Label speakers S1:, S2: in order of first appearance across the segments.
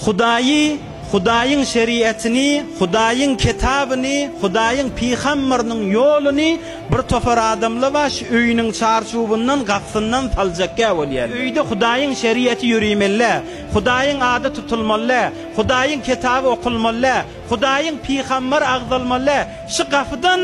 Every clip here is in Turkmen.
S1: Hudaýy, Hudaýyň şeriatyny, Hudaýyň kitabyny, Hudaýyň pygambarynyň ýoluny bir topar adamla baş öýüniň çarçubyndan gapysyndan saljakgä bolýarlar. Öýde Hudaýyň şeriaty ýörimelä, Hudaýyň ady tutulmalä, Hudaýyň kitaby okulmalä, Hudaýyň pygambary agzalmalä, şu gapydan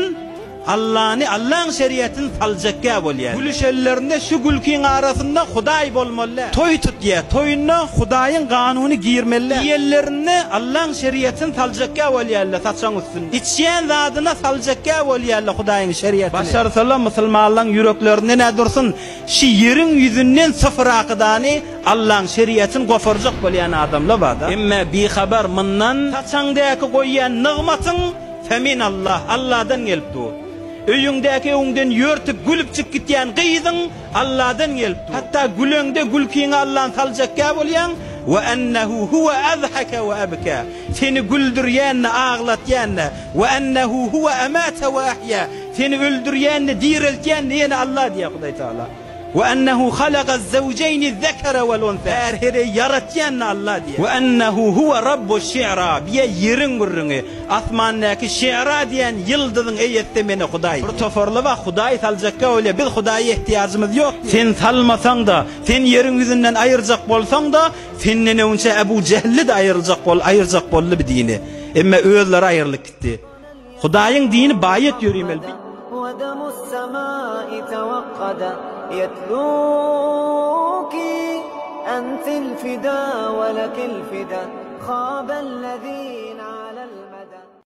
S1: Allany, Allaň şeriatyny saljakgä bolýar. Gülüşenlerinde şu gülkiň arasynda Hudaý bolmaly däl. Toý tutýar, toýunda Hudaýyň kanuny girmeli däl. Iýenlerinde Allaň şeriatyny saljakgä bolýarlar saçagyň üstünde. Içýän zadyna saljakgä bolýarlar Hudaýyň şeriatyny. Başarsalar musulmanlaň ýüreklerinde nä dursun, şi ýeriň ýüzünden syfyr akydany Allaň şeriatyny goparjak bolýan adamlar bar-da. Emme bihabar mundan saçaňdäki goýýan nygmatyň Femin Allah, Allahdan gelip dur. Öýüňdäki öňden ýörtüp gülüpjik gitýän gyzyň Allahdan gelip dur. Hatda güleňde gülkiňi Allahny saljakgä bolýaň, Ve ennehu huve azhake ve ebke. Seni güldürýän-de, aglatýan-da, Ve ennehu huve emate ve ahýa. Seni öldürýän-de, direltýän-de ýene Allah diýýär Hudaý Tagala. Ve ennehu halagaz-zewjeýni zekere vel-unse. Är-heleý ýaratýan-da Allah diýýär. Ve ennehu huwe rabbuş-şi'ra. Biýe ýeriň gürrüňi. Asmandaky Şi'ra diýen ýyldyzyň eýesi-de meni Hudaý. Bir toparly bar, Hudaý saljakka bolýar, biz Hudaýa ehtiýajymyz ýok diýýär. Sen salmasaň-da, sen ýeriň ýüzünden aýyrjak bolsaň-da, senden öňçe Ebu Jehli-de aýryljak bol, aýyrjak boldy bi dini. Emme özleri aýrylyp gitdi. Hudaýyň dini baýat ýörimeli.